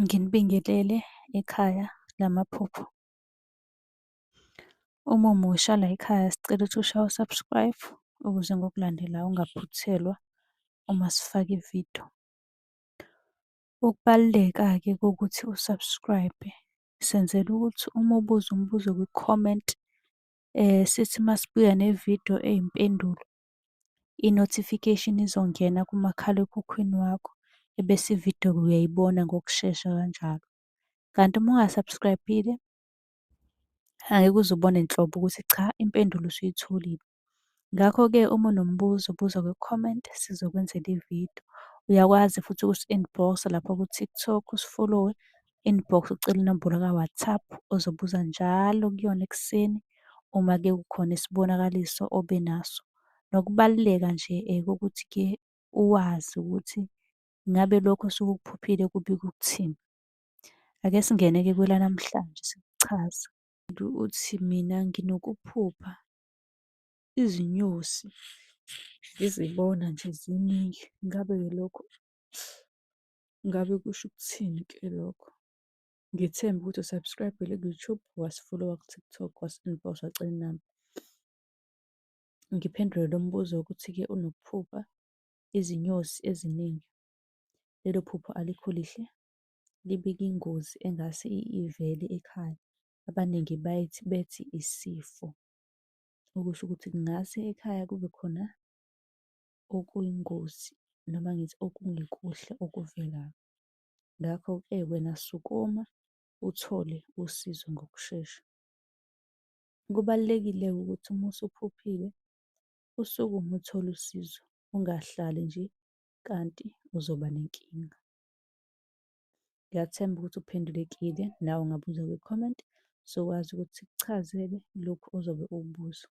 Nginibingelele ekhaya lamaphupho. Uma umusha layikhaya sicela ukuthi ushaye u-subscribe ukuze ngokulandelayo ungaphuthelwa uma sifaka ividiyo. Ukubaluleka-ke kokuthi u-subscribe-e, senzela ukuthi uma ubuza umbuzo kwi-comment, sithi uma sibuya nevidiyo eyimpendulo, i-notification izongena kumakhalekhukhwini wakho, ebese ividiyo uyayibona ngokushesha kanjalo. Kanti uma unga-subscribe-ile, angeke uze ubone nhlobo ukuthi cha impendulo usuyitholile. Ngakho-ke uma unombuzo buza kwi-comment sizokwenzela ividiyo. Uyakwazi futhi ukusi-inbox-a lapha ku-TikTok usifolowe, inbox ucele inombolo ka-WhatsApp ozobuza njalo kuyona ekuseni uma-ke kukhona isibonakaliso obe naso. Nokubaluleka nje kokuthi-ke uwazi ukuthi ngabe lokhu osuke ukuphuphile kubika ukuthini. Ake singene-ke kwelanamhlanje sikuchaze. Uthi mina nginokuphupha izinyosi ngizibona nje ziningi. Ngabe-ke lokho ngabe kusho ukuthini-ke lokho? Ngithembe ukuthi u-subscribe-ile ku-YouTube, wasifolowa ku-TikTok, wasi-inbox-a, wacela inamba. Ngiphendule lo mbuzo wokuthi-ke unokuphupha izinyosi eziningi. Lelo phupho alikho lihle, libika ingozi engase ivele ekhaya. Abaningi bethi isifo, okusho ukuthi kungase ekhaya kube khona okuyingozi noma ngithi okungekuhle okuvelayo. Ngakho-ke wena sukuma uthole usizo ngokushesha. Kubalulekile-ke ukuthi uma usuphuphile usukume uthole usizo, ungahlali nje kanti uzoba nenkinga. Ngiyathemba ukuthi uphendulekile, nawe ungabuza kwi-comment, sokwazi ukuthi sikuchazele lokhu ozobe ukubuza.